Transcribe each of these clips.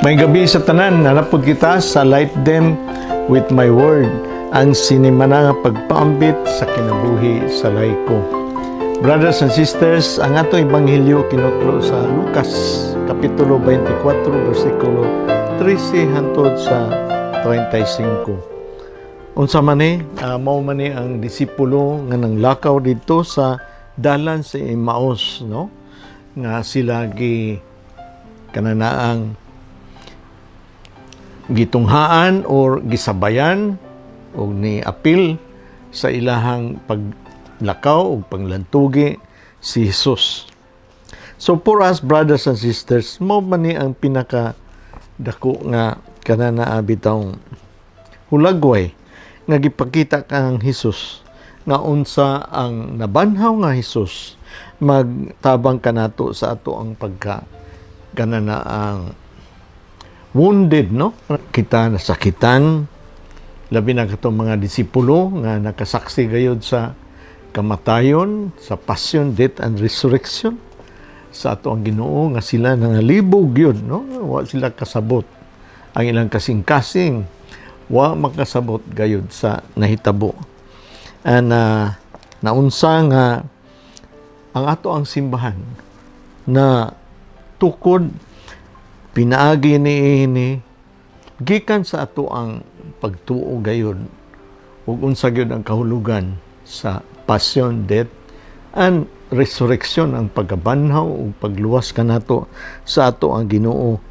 Maayong gabii sa tanan, naa na pod kita sa Light Them with My Word, ang sinimana nga pagpaambit sa kinabuhi sa laiko. Brothers and sisters, ang atong ebanghelyo kinutlo sa Lucas kapitulo 24 bersikulo 13 hantod sa 35. Unsa man ni, mao man ni ang disipulo nga nanglakaw didto sa dalan sa Emmaus, no? Nga sila gi kananaang gitunghaan or gisabayan og ni apil sa ilahang paglakaw ug panglantugi si Jesus. So for us, brothers and sisters, mao man ni ang pinaka dako nga kanana bitawng hulagway nga gipakita kang Jesus nga unsa ang nabanhaw nga Jesus magtabang kanato sa ato ang pagka kanana ang wounded, no? Kita nasakitan, labi na katong mga disipulo nga nakasaksi gayud sa kamatayon, sa passion, death and resurrection sa ato ang Ginoo, nga sila nangalibog yun, no? Wa sila kasabot, ang ilang kasing-kasing wa makasabot gayud sa nahitabo. And naunsa nga ang ato ang simbahan na tukod pinaagi niini gikan sa ato ang pagtuo gayud ug unsa gyud ang kahulugan sa passion, death and resurrection, ang pagkabanhaw ug pagluwas kanato sa ato ang Ginoo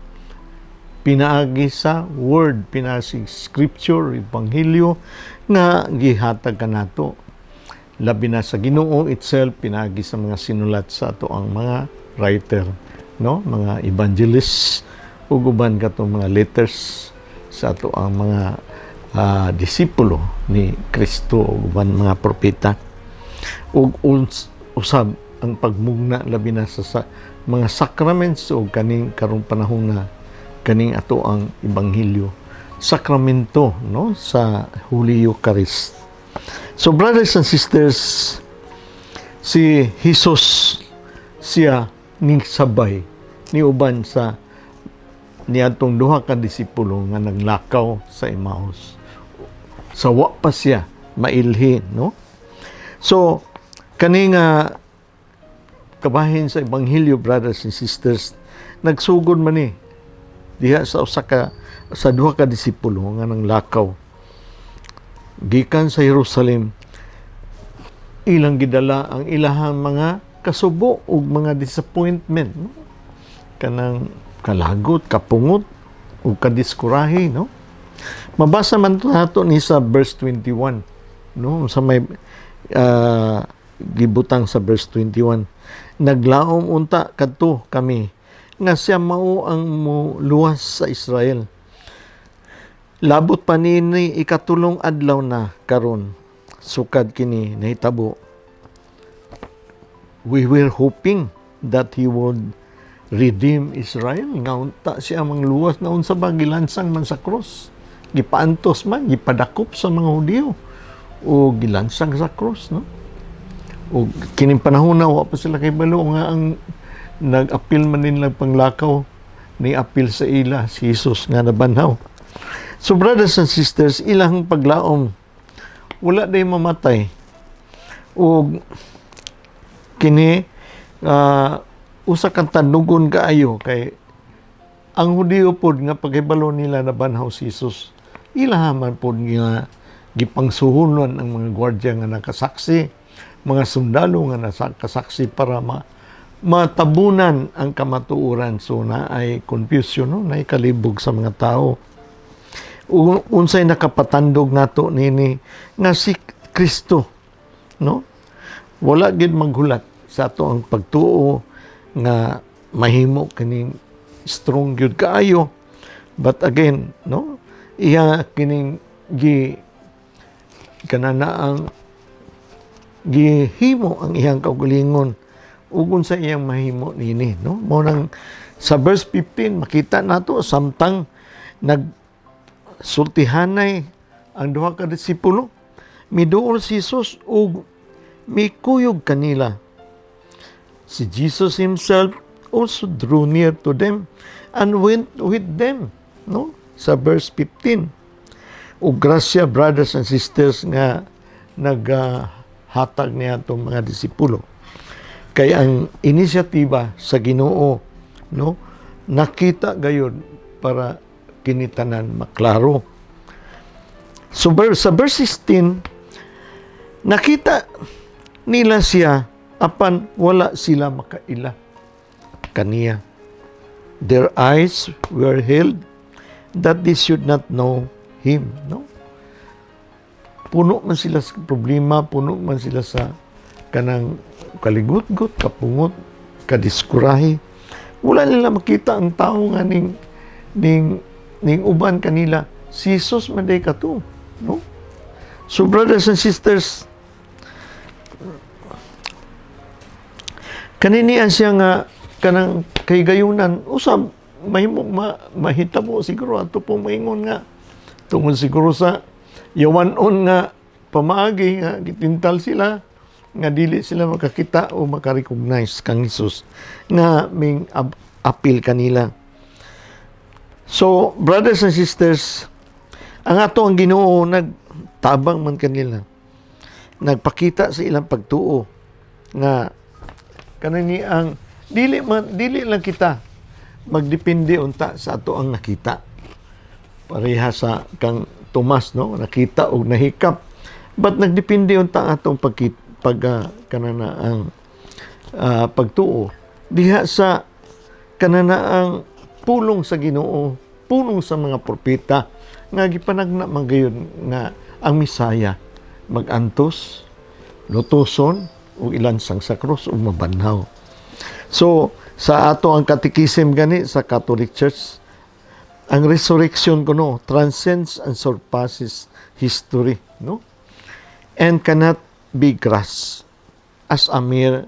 pinaagi sa word, pinaagi scripture, ebanghelyo nga gihatag kanato, labi na sa Ginoo itself, pinaagi sa mga sinulat sa ato ang mga writer, no, mga evangelists ug uban katong mga letters sa ato ang mga disipulo ni Kristo ug uban mga propeta ug usab ang pagmugna, labi na sa mga sacraments ug kaning karong panahon na kaning ato ang ebanghelyo sakramento, no, sa Holy Eucharist. So brothers and sisters, si Jesus siya ning sabay ni uban sa niadtong duha ka disipulo nga naglakaw sa Emmaus sa wa pa siya mailhi, no? So kani nga kabahin sa ebanghelyo, brothers and sisters, nagsugod man ni diha sa usa ka sa duha ka disipulo nga nanglakaw gikan sa Jerusalem. Ilang gidala ang ilahang mga kasubo ug mga disappointment, no? Kanang kalagot, kapungot ug kadiskurahe, no? Mabasa man to nato ni sa verse 21, no? Sa may gibutang sa verse 21, "Naglaom unta kadto kami nga siya mao ang moluwas sa Israel. Labot pa niini ikatulong adlaw na karon sukad kini nahitabo. We were hoping that he would redeem Israel." Nga unta siya mangluwas na unsa ba, gilansang man sa cross, gipaantos man, gipadakop sa mga Hudiyo o gilansang sa cross, no? O kining panahon na wa pa sila kahibalo nga ang nag-apil man nila panglakaw ni apil sa ila si Jesus nga nabanhaw. So brothers and sisters, ilang paglaom wala day mamatay ug kini usa kang tanugon kaayo kay ang Hudiyo pod nga paghibalo nila nabanhaw si Jesus, ilaha man pod nga gipangsuhulan ang mga gwardiya nga nakasaksi, mga sundalo nga nakasaksi para matabunan ang kamatuoran. So na ay confusion, no, na kalibog sa mga tao. Unsay nakapatandog nato nini nga si Kristo, no, wala gid maghulat sa ato ang pagtuo nga mahimo kining strong gyud kaayo. But again, no, iya kining gi kanana ang gihimo ang iyang kaugalingon ug unsa iyang mahimo nini, no? Mo nang sa verse 15 makita nato, samtang nagsultihanay ang duha ka disipulo, miduol si Jesus ug mikuyog kanila. Si Jesus himself also drew near to them and went with them, no? Sa verse 15. O grasya, brothers and sisters, nga naghatag niya itong mga disipulo. Kay ang inisyatiba sa Ginoo, no, nakita gayud para kini tanan maklaro. So sa verse 16, nakita nila siya apan wala sila makaila kaniya. Their eyes were held that they should not know him, no? Puno man sila sa problema, puno man sila sa kanang kaligutgot, kapungot, kadiskurahe. Wala nila makita ang tao nga ning uban kanila. Si Jesus man diay kato, no? So brothers and sisters, kaninian siya nga kanang kahigayunan usab mahimo mahitabo siguro ato pong maingon nga tungod siguro sa yawan-on nga pamaagi nga gitintal sila nga dili sila makakita o makarecognize kang Jesus nga ming apil kanila. So, brothers and sisters, ang ato ang Ginoo nagtabang man kanila. Nagpakita sa ilang pagtuo nga kanani ang dili lang kita magdepende unta sa ato ang nakita. Pareha sa kang Tomas, no, nakita og nahikap. But nagdepende unta ang atong pag kanana ang pagtuo diha sa kanana ang pulong sa Ginoo, pulong sa mga propeta nga gipanagna man gayud nga ang Misaya magantos, lutuson ug ilansang sa krus ug mabanhaw. So sa ato ang catechism gani sa Catholic Church, ang resurrection kuno transcends and surpasses history, no, and cannot be grasped as a mere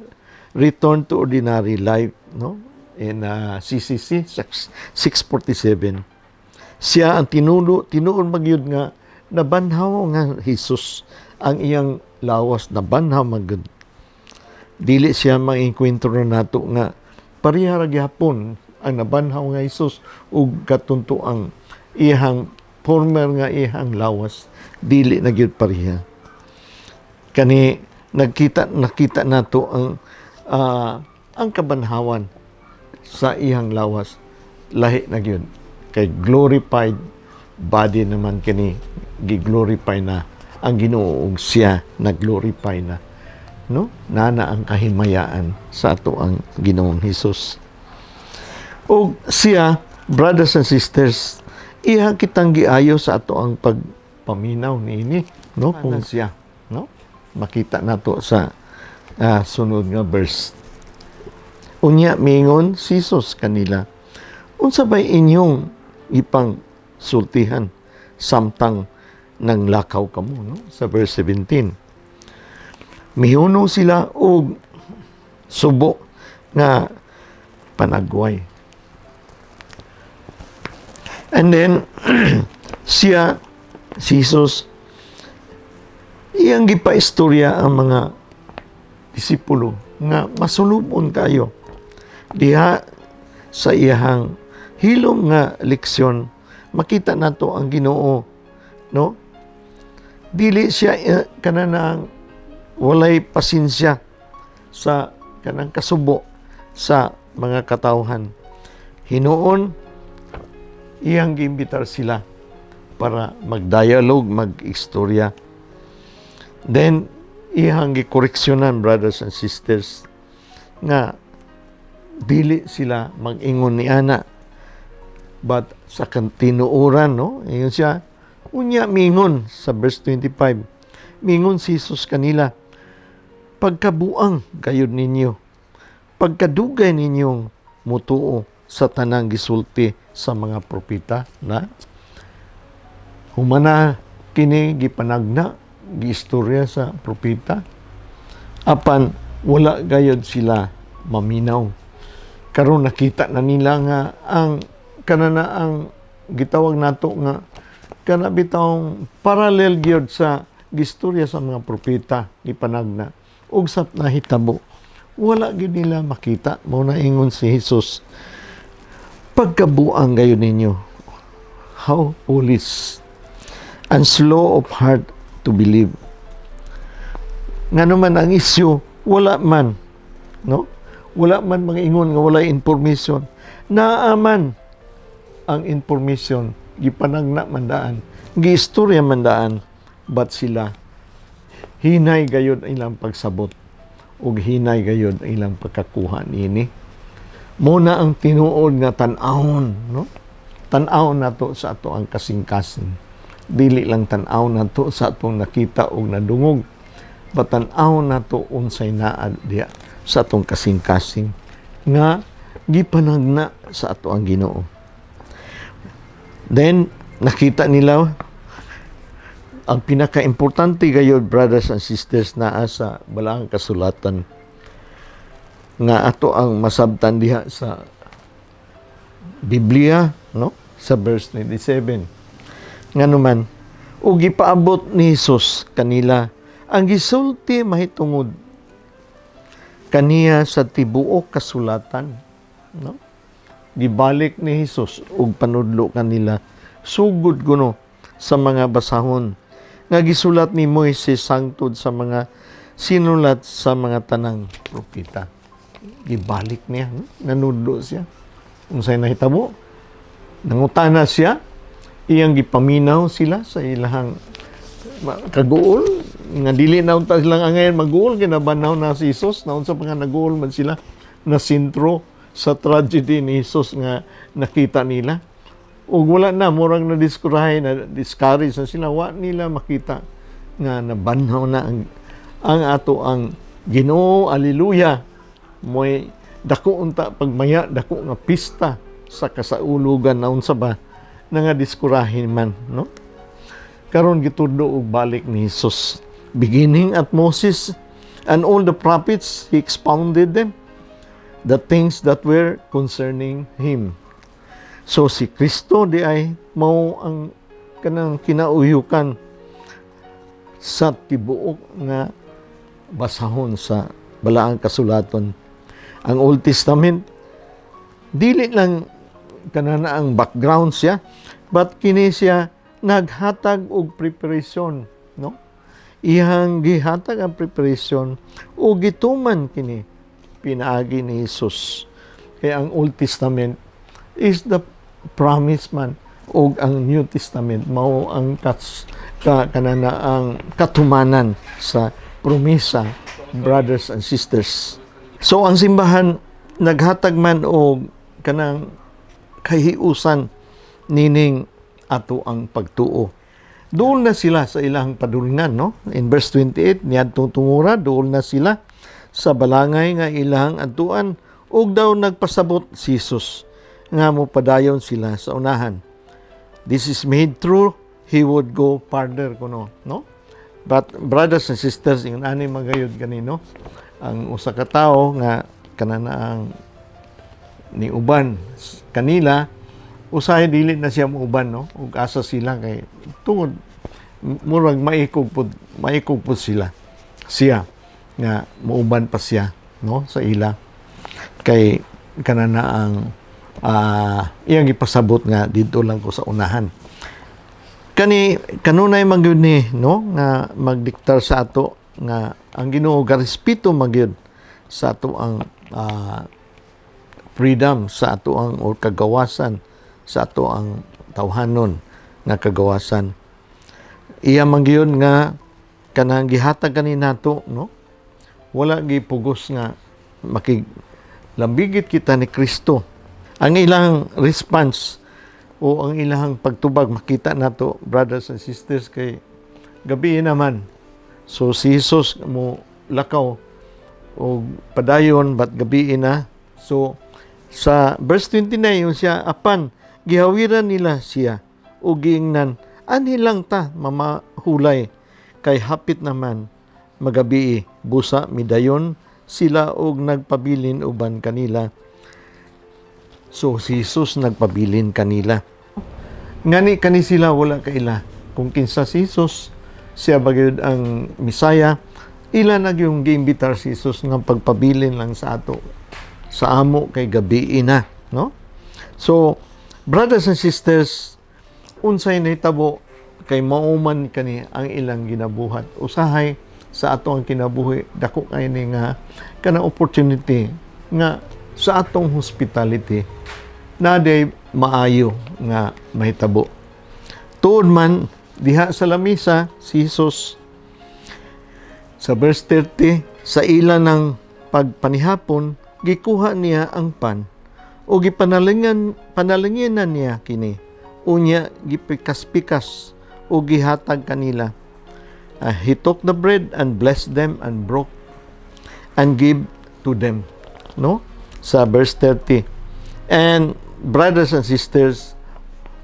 return to ordinary life, no? In CCC 6, 647, siya ang tinuod magyud nga nabanhaw nga Jesus. Ang iyang lawas nabanhaw magyud. Dili siya maengkwentro nato nga pareha ra gihapon ang nabanhaw nga Jesus ug katunto ang iyang former nga iyang lawas. Dili na gyud pareha. Kani nakita nato ang kabanhawan sa iyang lawas, lahi na gyud kay glorified body naman kini. Gi-glorify na ang Ginoo ug siya nag-glorify na, no? Nana ang kahimayaan sa ato ang Ginoong Hesus. Ug siya, brothers and sisters, iha kitang giayo sa ato ang pagpaminaw niini, no? Kung siya, no, makita nato sa sunod nga verse. Unya mingon si Jesus kanila, "Unsa bay inyong ipang sultihan samtang nanglakaw kamo?" No? Sa verse 17, mihunong sila og subo nga panagway. And then siya, si Jesus, iyang gipaistorya ang mga disipulo nga masulubon kayo diha sa iyahang hilom nga leksyon. Makita nato ang Ginoo, no, dili siya kanang walay pasensya sa kanang kasubo sa mga katawhan. Hinuon iyang giimbitar sila para mag-dialogue, mag-istorya. Then iyang gikoreksyonan, brothers and sisters, nga dili sila mag-ingon ni ana. But sa tinuoran, no, ingon siya, unya mingon sa verse 25, mingon si Jesus kanila, "Pagkabuang gayud ninyo, pagkadugay ninyong mutuo sa tanang gisulti sa mga propeta." Na humana kini gipanagna, giistorya sa propeta, apan wala gayud sila maminaw. Karon nakita na nila nga ang kanana ang gitawag nato nga kana bitawng parallel gyud sa gistorya sa mga propeta, gipanagna ug sa nahitabo. Wala gyud nila makita. Mao na ingon si Jesus, "Pagkabuang gayud ninyo. How foolish and slow of heart to believe." Ngano man ang issue, wala man, no? Wala man mga ingon nga wala information. Naa man ang information, gipanagna man daan, giistorya man daan, but sila hinay gayud ang ilang pagsabot ug hinay gayud ang ilang pagkakuha niini. Mao na ang tinuod nga tan-awon, no? Tan-awon nato sa ato ang kasing-kasing. Dili lang tan-aw nato sa atong nakita ug nadungog, but tan-awon nato unsay naa diya sa atong kasing-kasing nga gipanagna sa ato ang Ginoo. Then nakita nila ang pinaka-importante gayud, brothers and sisters, naa sa Balaang Kasulatan nga ato ang masabtan diha sa Biblia, no? Sa verse 27. Ngano man, ug gipaabot ni Jesus kanila ang gisulti mahitungod kaniya sa tibuok kasulatan, no? Gibalik ni Jesus ug panudlo kanila sugod kuno sa mga basahon nga gisulat ni Moises sangtod sa mga sinulat sa mga tanang propeta. Gibalik niya, no? Nanudlo siya. Unsay nahitabo? Nangutana siya, iyang gipaminaw sila sa ilahang kaguol nga dili na unta silang angayan maguol, ginabanhaw na si Jesus. Naunsa pa nga naguol man sila na sentro sa tragedy ni Jesus nga nakita nila ug wala na, murang na diskurahe na, discourage na sila. Wa nila makita nga nabanhaw na ang ato ang Ginoo. Alleluia! Moy dako unta pagmaya, dako nga pista sa kasaulugan. Na unsa ba na nga diskurahin man, no? Karon gitudlo og balik ni Jesus. Beginning at Moses and all the prophets, he expounded them the things that were concerning him. So si Kristo di ay mao ang kanang kinauyukan sa tibuok nga basahon sa Balaang Kasulaton. Ang Old Testament, dili lang kanana ang background siya, but kini siya naghatag og preparation, no? Iyang gihatag ang preparation ug gituman kini pinaagi ni Jesus. Kaya ang Old Testament is the promise man ug ang New Testament mao ang kanana ang katumanan sa promesa, brothers and sisters. So ang simbahan naghatag man og kanang kahiusan nining ato ang pagtuo. Duol na sila sa ilang padulngan, no? In verse 28, niadtong tungura, duol na sila sa balangay nga ilang adtuan ug daw nagpasabot si Jesus nga mopadayon sila sa unahan. This is made true, he would go farther kuno, no? But brothers and sisters, ingon ani magayod kanino ang usa ka tawo nga kanana ang ni uban kanila, usahay dili na siya muuban, no? Ug asa sila kay tungod murag maikog pud sila siya nga muuban pa siya, no, sa ila kay kanana ang iyang ipasabot nga didto lang ko sa unahan. Kani kanunay man gyud ni, no, nga magdiktar sa ato nga ang Ginoo garespeto man gyud sa ato ang freedom, sa ato ang or kagawasan, sa ato ang tawhanon nga kagawasan. Iya man gyud nga kanang gihatag kani nato, no? Wala gipugos nga makig lambigit kita ni Kristo. Ang ilang response o ang ilang pagtubag makita nato, brothers and sisters, kay gabi naman. So si Jesus mo lakaw o padayon, but gabi na. So sa verse 29 yung siya, apan gihawiran nila siya o giingnan, "Anhi lang ta mamahulay kay hapit naman magabii." Busa midayon sila og nagpabilin uban kanila. So si Jesus nagpabilin kanila. Ngani kani sila wala kaila kung kinsa si Jesus, siya ba gyud ang Misaya. Ila na yung giimbitar si Jesus nga pagpabilin lang sa ato, sa amo, kay gabii na, no? So, brothers and sisters, unsay nahitabo kay mao man kani ang ilang ginabuhat? Usahay sa ato ang kinabuhi, dako kay ni nga kanang opportunity nga sa atong hospitality na day maayo nga mahitabo. Tuod man diha sa lamisa si Jesus sa verse 30, sa ila ng pagpanihapon, gikuha niya ang pan o gipanalingan panalanginan niya kini, unya gipikas-pikas o gihatag kanila. He took the bread and blessed them and broke and give to them, no? Sa verse 30. And brothers and sisters,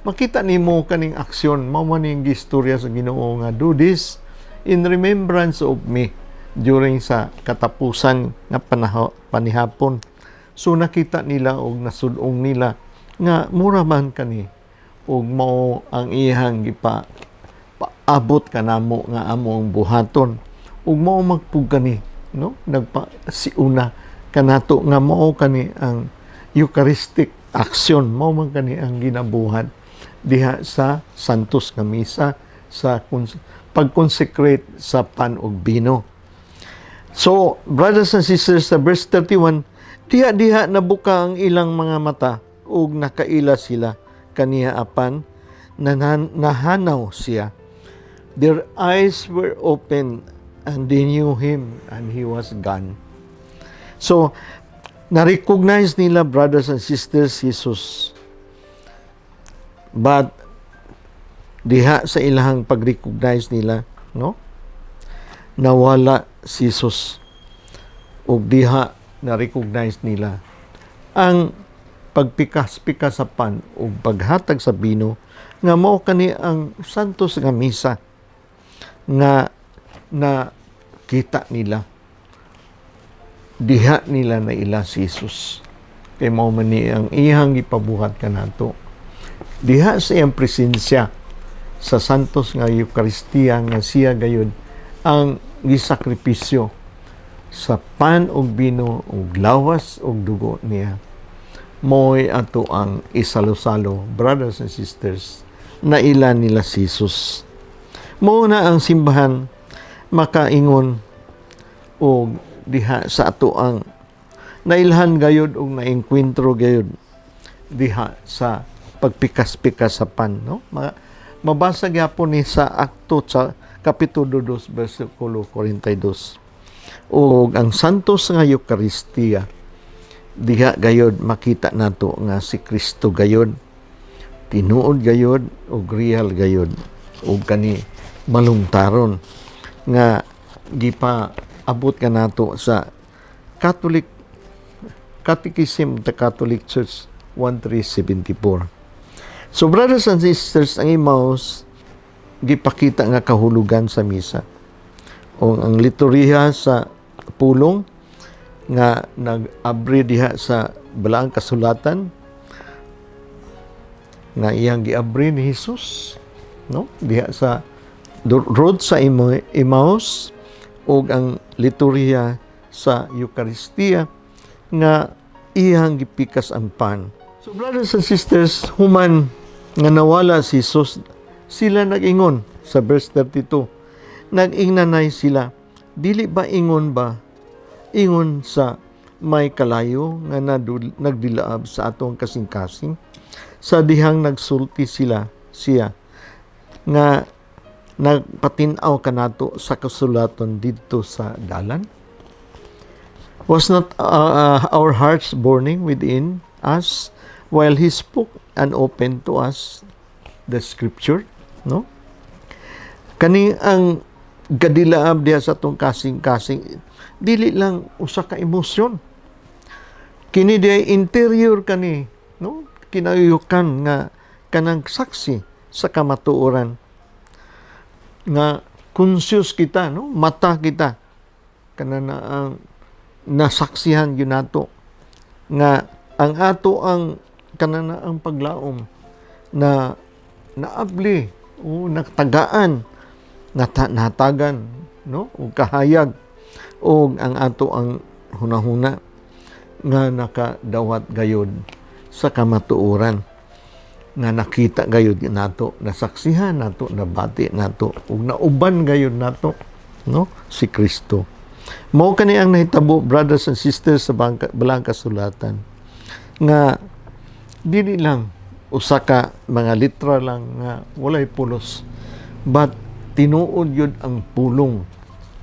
makita nimo kaning aksyon, mao man ning gistorya sa Ginoo nga "Do this in remembrance of me" during sa katapusan nga panihapon. So nakita nila og nasud-ong nila nga mura man kani og mao ang iyang gipa paabot kanamo nga among buhaton, ug mao magpug kani, no, nagpa siuna kanato nga mao kani ang Eucharistic action, mao man kani ang ginabuhat diha sa Santos nga Misa sa pag-consecrate sa pan ug bino. So, brothers and sisters, sa verse 31, diha-diha nabuka ang ilang mga mata ug nakaila sila kaniya, apan nahanaw siya. Their eyes were opened and they knew him and he was gone. So, na-recognize nila, brothers and sisters, Jesus. But diha sa ilahang pag-recognize nila, no? Nawala si Jesus. Ug diha na-recognize nila ang pagpikas-pikas sa pan ug paghatag sa bino nga mao kani ang Santos nga Misa nga na kita nila. Diha nila na ila si Jesus kay mao man ni ang iyang gipabuhat kanato diha sa iyang presensya sa Santos nga Eukaristiya, nga siya gayud ang gisakripisyo sa pan ug bino ug lawas ug dugo niya. Mo'y ato ang isalo-salo, brothers and sisters, na ila nila si Jesus. Mao na ang simbahan makaingon og diha sa ato ang nailhan gayud og naengkwentro gayud diha sa pagpikas-pikas sa pan, no? Mabasa gyapon ni sa Akto sa Kapitulo 2 bersikulo 42, ug ang Santos nga Eukaristiya, diha gayod makita nato nga si Kristo gayod tinuod gayod ug real gayod ug kani malungtaron nga gipa abot kanato sa Catholic Catechism of the Catholic Church 1374. So, brothers and sisters, ang Emmaus gipakita nga kahulugan sa misa. O ang liturhiya sa pulong nga nag-abri diha sa Balaang Kasulatan nga iyang giabri ni Jesus, no, diha sa road sa Emmaus, ug ang liturhiya sa Eukaristiya nga iyang gipikas ang pan. So, brothers and sisters, human nga nawala si Jesus, sila nag-ingon sa verse 32. Nag-ingnanay sila, "Dili ba ingon ba ingon sa may kalayo nga nagdilaab sa atong kasing-kasing?" Sa dihang nagsulti sila siya nga nagpatin-aw kanato sa kasulaton didto sa dalan. Was not our hearts burning within us while he spoke and opened to us the scripture, no? Kani ang gadilaab diha sa atong kasing-kasing, dili lang usa ka emosyon. Kini diay interior kani, no? Kinayukan nga kanang saksi sa kamatuoran nga conscious kita, no? Mata kita kana na ang nasaksihan gyud nato nga ang ato ang kana na ang paglaom na naabli o natagaan, natagan, no, og kahayag. O ang ato ang hunahuna nga nakadawat gayod sa kamatuoran nga nakita gayud nato, nasaksihan nato, nabati nato ug nauban gayud nato, no, si Kristo. Mao kani ang nahitabo, brothers and sisters, sa Balang Kasulatan nga dili lang usa ka mga litra lang nga walay pulos, but tinuod yun ang pulong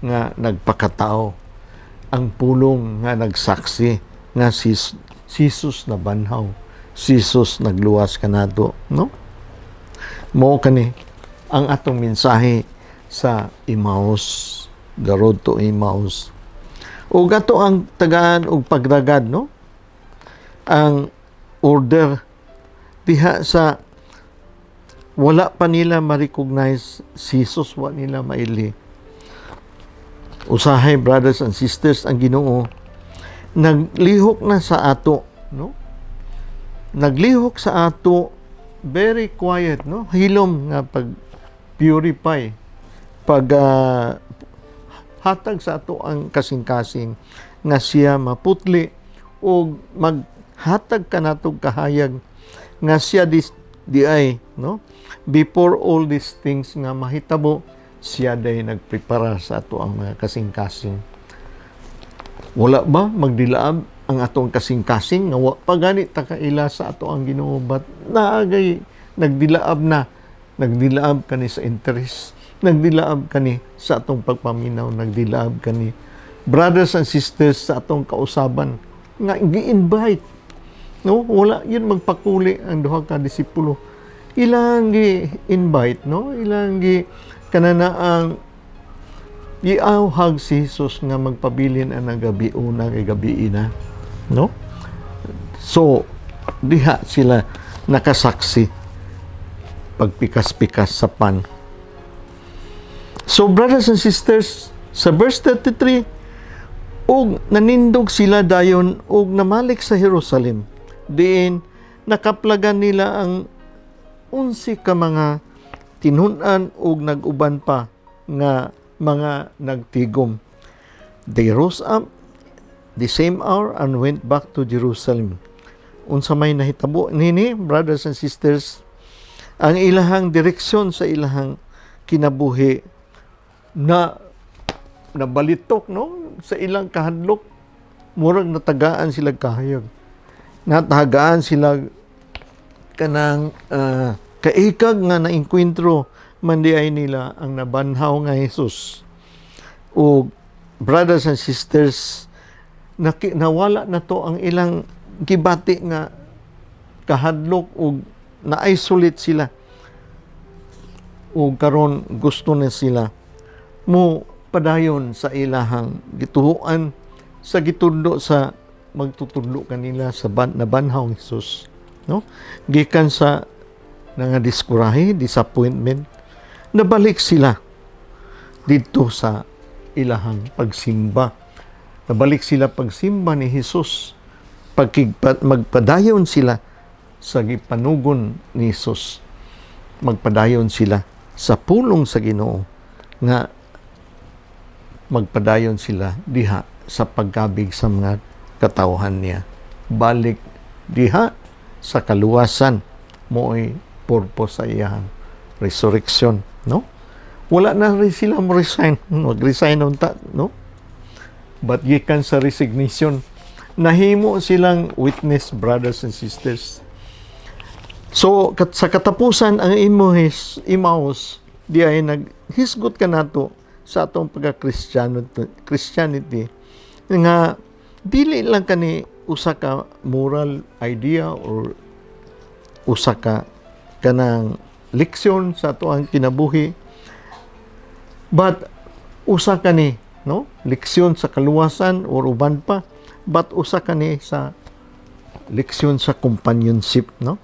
nga nagpakatao, ang pulong nga nagsaksi nga si Jesus nabanhaw, si Jesus nagluwas kanato, no? Mao kani ang atong mensahe sa Emmaus, the road to Emmaus. Ug ato ang tagaan og pagdagad, no, ang order diha sa wala pa nila ma-recognize si Jesus, wa nila maili. Usahay, brothers and sisters, ang Ginoo naglihok na sa ato, no? Naglihok sa ato, very quiet, no? Hilom nga pag purify, pag hatag sa ato ang kasing-kasing nga siya maputli o maghatag kanatog kahayag nga siya di ay, no, before all these things nga mahitabo, siya day nagprepara sa ato ang mga kasing-kasing. Wala ba magdilaab ang atong kasing-kasing nga wa pa gani ta kaila sa ato ang Ginoo, but naagay nagdilaab na, nagdilaab kani sa interest, nagdilaab kani sa atong pagpaminaw, nagdilaab kani, brothers and sisters, sa atong kausaban nga gi-invite, no? Wala yun magpakuli ang duha ka disipulo. Ilang gi-invite, no? Ilang gi kanana ang giawhag si Jesus nga magpabilin ang gabi una kay gabi na, no? So diha sila nakasaksi pagpikas-pikas sa pan. So brothers and sisters, sa verse 33, ug nanindog sila dayon ug namalik sa Jerusalem, diin nakaplagan nila ang 11 ka mga tinun-an ug nag-uban pa nga mga nagtigom. They rose up the same hour and went back to Jerusalem. Unsa may nahitabo nini, brothers and sisters, ang ilahang direksyon sa ilahang kinabuhi na nabalitok, no? Sa ilang kahadlok, murag natagaan sila kahayag, natagaan sila kanang kaikag nga naengkwentro man di ay nila ang nabanhaw nga Jesus. O brothers and sisters, nawala na to ang ilang gibati nga kahadlok ug na-isolate sila ug karon gusto na sila mo padayon sa ilahang gituhuan sa gitudlo sa magtutudlo kanila sa nabanhaw Jesus, no? Gikan sa nga diskurahe, disappointment, nabalik sila didto sa ilahang pagsimba. Nabalik sila pagsimba ni Jesus. Magpadayon sila sa gipanugon ni Jesus. Magpadayon sila sa pulong sa Ginoo nga magpadayon sila diha sa pagkabig sa mga katawhan niya. Balik diha sa kaluwasan, mo'y purpose sa iyang resurrection, no? Wala na rin sila mo resign, mag-resign unta, no? But gikan sa resignation, nahimo silang witness, brothers and sisters. So, sa katapusan, ang Emmaus, di ay naghisgot kanato sa atong pagka-Kristiyano, Christianity, nga dili lang kani usa ka moral idea or usa ka kanang leksyon sa ato ang kinabuhi, but usa kani, no, leksyon sa kaluwasan or uban pa, but usa kani sa leksyon sa companionship, no,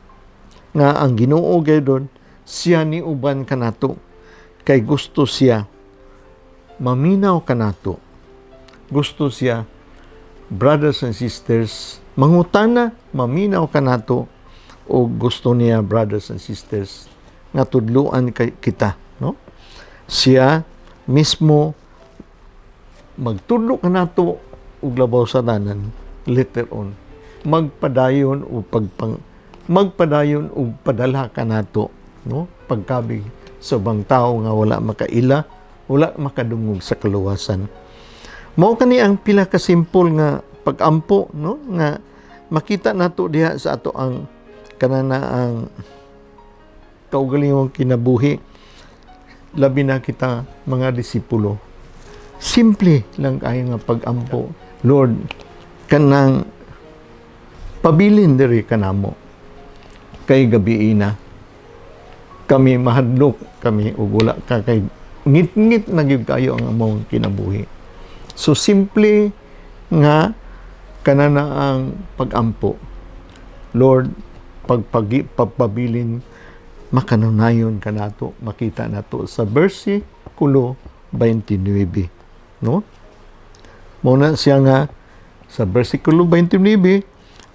nga ang Ginoo gayud siya ni uban kanato kay gusto siya maminaw kanato. Gusto siya, brothers and sisters, mangutana, maminaw kanato o gusto niya, brothers and sisters, nga tudluan kay kita, no? Siya mismo. Magtudlo ka nato og labaw sa tanan later on. Magpadayon og padala ka nato, no, pagkabig sa ubang tao nga wala makaila, wala makadungog sa kaluwasan. Mao kani ang pila ka simple nga pagampo, no, nga makita nato diha sa ato ang kanana ang kaugalingong kinabuhi, labi na kita mga disipulo. Simple lang kayo nga pagampo. Lord, kanang pabilin diri kanamo kay gabii na kami, mahadlok kami ug wala ka kay ngit-ngit na gyud kayo ang among kinabuhi. So simple nga kanana ang pagampo. Lord, pagpabilin makanunayon kanato, makita nato sa versikulo 29, no? Mao na siya nga sa versikulo 29,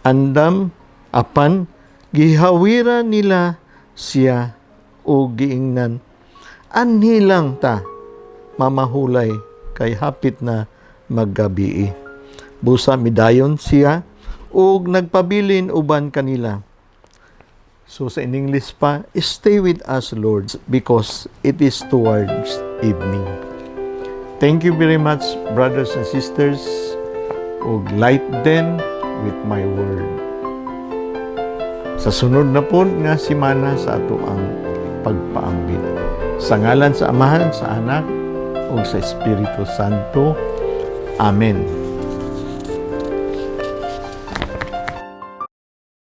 andam apan gihawira nila siya o giingnan, "Anhi lang ta mamahulay kay hapit na maggabii." Busa midayon siya ug nagpabilin uban kanila. So sa in English pa, "Stay with us, Lord, because it is towards evening." Thank you very much, brothers and sisters, ug light them with my word. Sa sunod na po nga simana sa ato ang pagpaambit. Sa ngalan sa Amahan, sa Anak, ug sa Espiritu Santo. Amen.